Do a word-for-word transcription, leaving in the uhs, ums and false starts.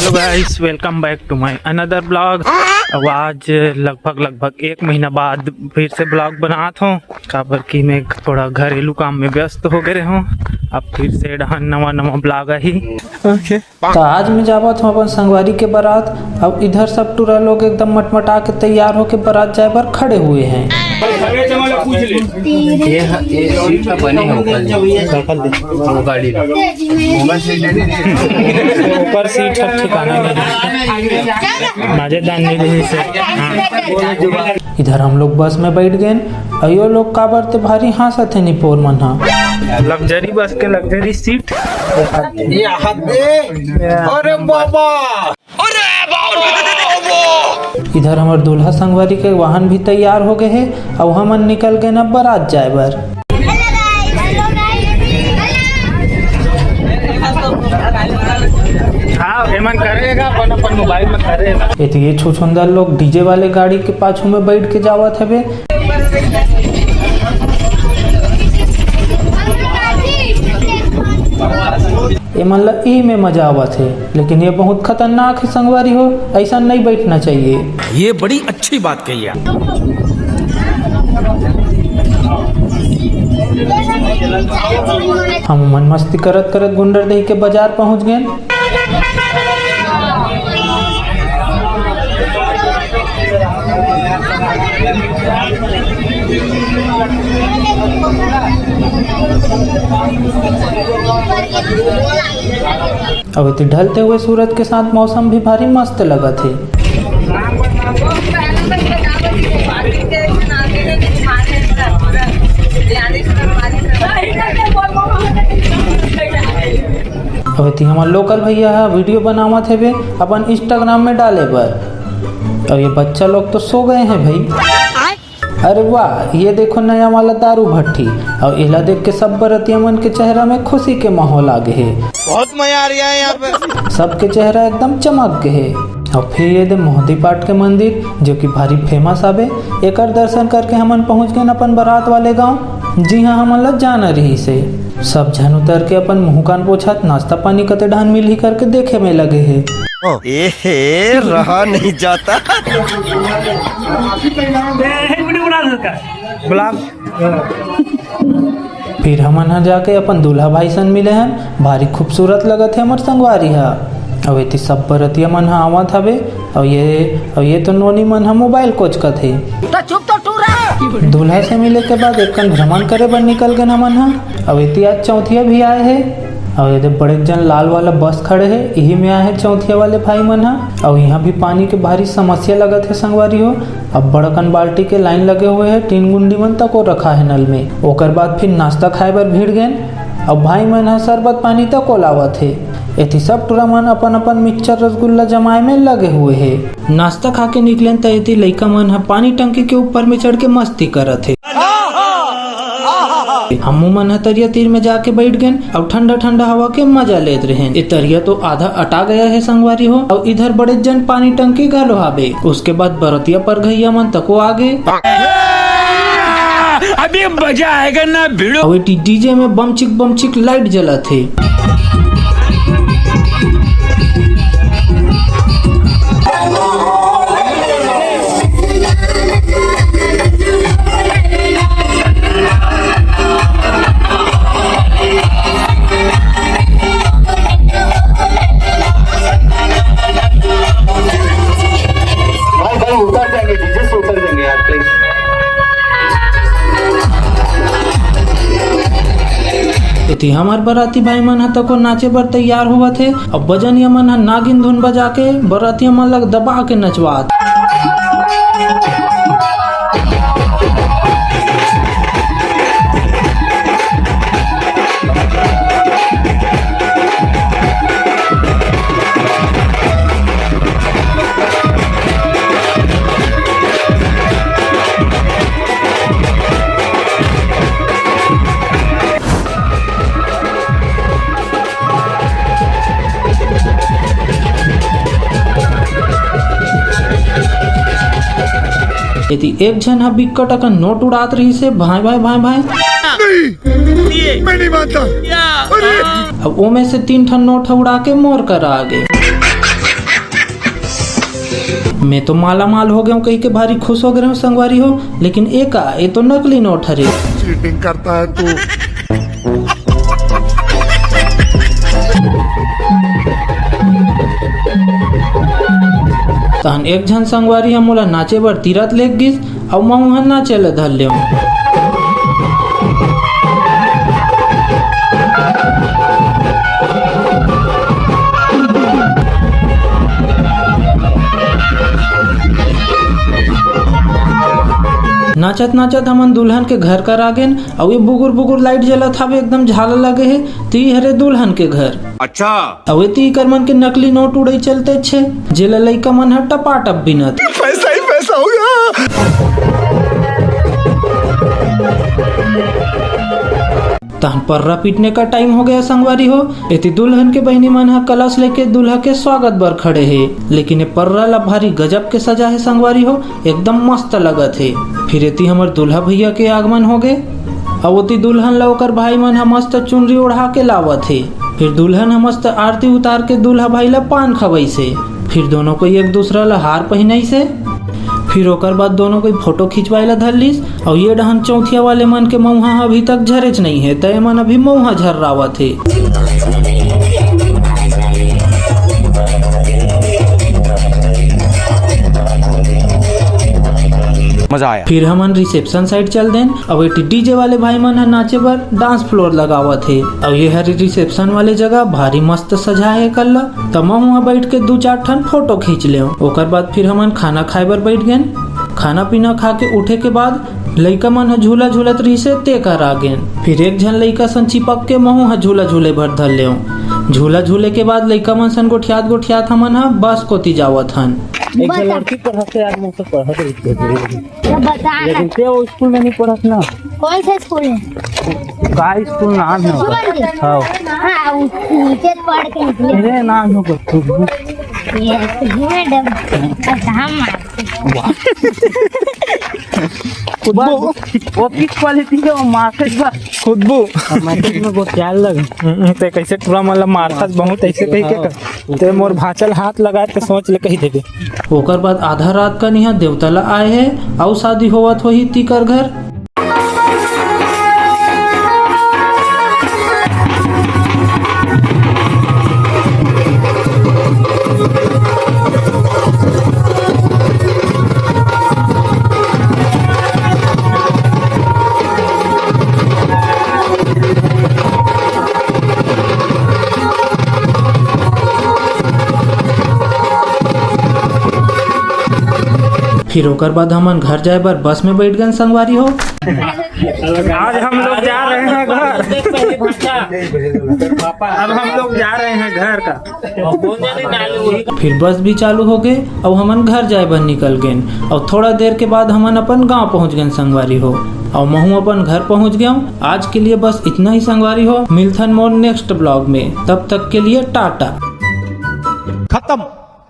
Hello guys, welcome back to my another vlog। अब आज लगभग लगभग एक महीना बाद फिर से vlog बनात हों, काबर कि मैं थोड़ा घरेलू काम में व्यस्त हो गए हों। अब फिर से डहन नवा नवा vlog आही। OK। तो आज मैं जावत हों अपन संगवारी के बारात। अब इधर सब टूरा लोग एकदम मटमटा के तैयार होके बारात जाए बर खड़े हुए हैं। ये ह-, ये सीट का बने है ऊपर, वो गाड़ी ऊपर सीट है, ठिकाना नहीं। मजेदार नहीं रही से। हाँ। इधर हम लोग बस में बैठ गए। अउ यो लोग काबर ते भारी हाँसत हे निपोर मन हा। लग्जरी बस के लग्जरी सीट। ये हाथ दे। अरे बाबा। इधर हमर दूल्हा संगवारी के वाहन भी तैयार हो गए हे, अउ हमन निकल गए न बारात जाए बर। हाँ, एमन करेगा अपन, अपन मोबाइल में करेगा। ये तो ये छुछुंदर लोग डीजे वाले गाड़ी के पाछू में बैठ के जावत हवे। एमन ला ई में मजा आवत हे, लेकिन ये बहुत खतरनाक हे संगवारी हो, ऐसा नहीं बैठना चाहिए। ये बड़ी अच्छी बात कही आप। हम मन मस्ती करत करत गुंडरदेही के बाजार पहुंच गए। अब इतनी ढलते हुए सूरज के साथ मौसम भी भारी मस्त लगत हे। अब इतनी हमार लोकल भैया ह वीडियो बनावत हेबे अपन Instagram में डाले बर। और ये बच्चा लोग तो सो गए हैं भाई। अरे वाह, ये देखो नया वाला दारू भट्टी। और एला देख के सब बरतिया मन के चेहरा में खुशी के माहौल आ गए हे। बहुत मजा आ रहा है यहाँ पे। सबके चेहरा एकदम चमक गए हे। और फिर ये दे मोहदीपाट के मंदिर, जो कि भारी फेमस आबे। एकर दर्शन करके हमन पहुंच गए अपन बारात वाले गांव, जिहां हमन ला जाना रहिस हे। सब झन उतर के अपन मुंह कान पोछत नाश्ता पानी कते ढान मिलही करके देखे में लगे हे। एहे, रहा नहीं जाता। ए, एक वीडियो बना सकता है। ब्लॉग। फिर हमन ह जाके अपन दूल्हा भाई सन मिले हन। भारी खूबसूरत लगत हे हमर संगवारी ह। अउ एती सब बरतिया मन ह आवत हवे। अउ ये, अउ ये तो नोनी मन ह मोबाइल कोचकत हे। तो चुप तो टूरा। दूल्हा से मिले के बाद एक कन भ्रमण करे बर निकल गए हमन ह। अउ एती आज चौथिया भी आए हे। अउ ये दे बड़े जन लाल वाला बस खड़े हे, इही में आए हे चौथिया वाले भाई मन ह। अउ यहाँ भी पानी के भारी समस्या लगत हे संगवारी हो। अब बड़कन बाल्टी के लाइन लगे हुए हे, टीन गुंडी मन तको रखा हे नल में। ओकर बाद फिर नाश्ता खाए बर भीड़ गेन। अब भाई मन ह शरबत पानी तको लावत हे। एती सब टूरा मन अपन अपन मिक्सचर रसगुल्ला जमाए में लगे हुए हे। नाश्ता खा के निकलेन त एती लइका मन ह पानी टंकी के ऊपर में चढ़ के मस्ती करत हे। हमू मन ह तरिया तीर में जाके बैठ गेन अउ ठंडा ठंडा हवा के मजा लेत रहेन। ए तरिया तो आधा अटा गया है संगवारी हो, अउ इधर बड़े जन पानी टंकी घलो हाबे। उसके बाद बरतिया परघइया मन तको आगे। अभी मजा आएगा ना भिड़ो। अउ एती डीजे में बमचिक बमचिक लाइट जलत हे। भाई, भाई, उतर जाएंगे, डीजे से उतर जाएंगे यार, प्लीज। एती हमर बराती भाई मन ह तको नाचे बर तैयार होवत हे। अब बजनिया मन ह नागिन धुन बजा के बरातिया मन ल दबा के नचवात। एती एक झन ह बिक्कट अकन नोट उड़ात रहिस हे, भाई, भाई, भाई, भाई। नहीं, मैं नहीं मानता। अरे! अब ओमे से तीन ठन नोट ह उड़ा के मोर करा आ गे। मैं तो माला माल हो गेंव कहिके भारी खुश हो गे रहेंव संगवारी हो, लेकिन ए का, ए तो नकली नोट हरे। चीटिंग करता है तू। तहन एक झन संगवारी ह मोला नाचे बर तीरथ लेग गिस, अउ महूं ह नाचे ल धर लेंव। नाचत नाचत हमन दुल्हन के घर कर आ गेन, अउ ये बुगुर बुगुर लाइट जलत हावे, एकदम झाला लगे हे, ती हरे दुल्हन के घर। अच्छा। अउ एती इकर मन के नकली नोट उड़ई चलते छे, जेला लइका मन ह टपाटप बिनत। पैसा ही पैसा होगा। तहन पर्रा पीटने का टाइम हो गया संगवारी हो। एती दुल्हन के बहिनी मन ह कलश लेके दूल्हा के स्वागत बर खड़े हे, लेकिन ये पर्रा ला भारी गजब के सजा हे संगवारी हो, एकदम मस्त लगत हे। फिर एती हमर दूल्हा भैया के आगमन हो गे, अउ ओती दुल्हन ला ओकर भाई मन ह मस्त चुनरी ओढ़ा के लावत हे। फिर दुल्हन ह मस्त आरती उतार के दूल्हा भाई ला पान खवइस हे। फिर दोनों कोई एक दूसरा ला हार पहिनाइस हे। फिर ओकर बाद दोनों कोई फोटो खिंचवाए ला धर लिस, अउ ये डहन चौथिया वाले मन के मउहा ह अभी तक झरेच नइ हे, त एमन अभी मउहा झर्रावत हे। मजा आया। फिर हमन रिसेप्शन साइड चल देन, अउ एती डीजे वाले भाई मन ह नाचे बर डांस फ्लोर लगावत हे, अउ ये हर रिसेप्शन वाले जगह भारी मस्त सजा हे कल्ला। त महूं ह बैठ के दू चार ठन फोटो खींच लेव। ओकर बाद फिर हमन खाना खाए बर बैठ गेन। खाना पीना खा के उठे के बाद लइका मन ह झूला झूलत रहिसे, ते कर आ गेन। फिर एक झन लइका सन चिपक के महूं ह झूला झूले बर धर लेव। झूला झूले के बाद लइका मन सन गोठियात गोठियात हमन ह बस कोती जावत हन। एक झन बता। लड़की पढ़त हे यार, मैं तो पढ़त रहिथे। तो बता ना। लेकिन ते वो स्कूल में नहीं पढ़त ना। कौन सा स्कूल है? का स्कूल नाम है? शिशु मंदिर? हाँ। हाँ, उ-, नीचे पढ़ के निकले। अरे नाम हो खुशबू। ये खुशबू मैडम। बस हम मारते। खुशबू। वो किस क्वालिटी के वो मारते बा? खुशबू। मैसेज में बहुत प्यार लगे। हम्म, ते कैसे टूरा मन ला मारथस बहुत ऐसे कहि के कर। ते मोर भांचा ल हाथ लगाए ते सोच ले कहि देबे। ओकर बाद आधा रात कन इहाँ देवता ला आए हे, अउ शादी होवत होही तीकर घर। फिर ओकर बाद हमन घर जाए बर बस में बैठ गए संगवारी हो। आज हम लोग जा रहे हैं घर। अब हम लोग जा रहे हैं घर का। फिर बस भी चालू हो गए अउ हमन घर जाए बर निकल गेन। अउ थोड़ा देर के बाद हमन अपन गांव पहुंच गेन संगवारी हो। अउ महूं अपन घर पहुंच गया हूं। आज के लिए बस इतना ही संगवारी हो, मिलथन मोर नेक्स्ट ब्लॉग में, तब तक के लिए टाटा। खत्म।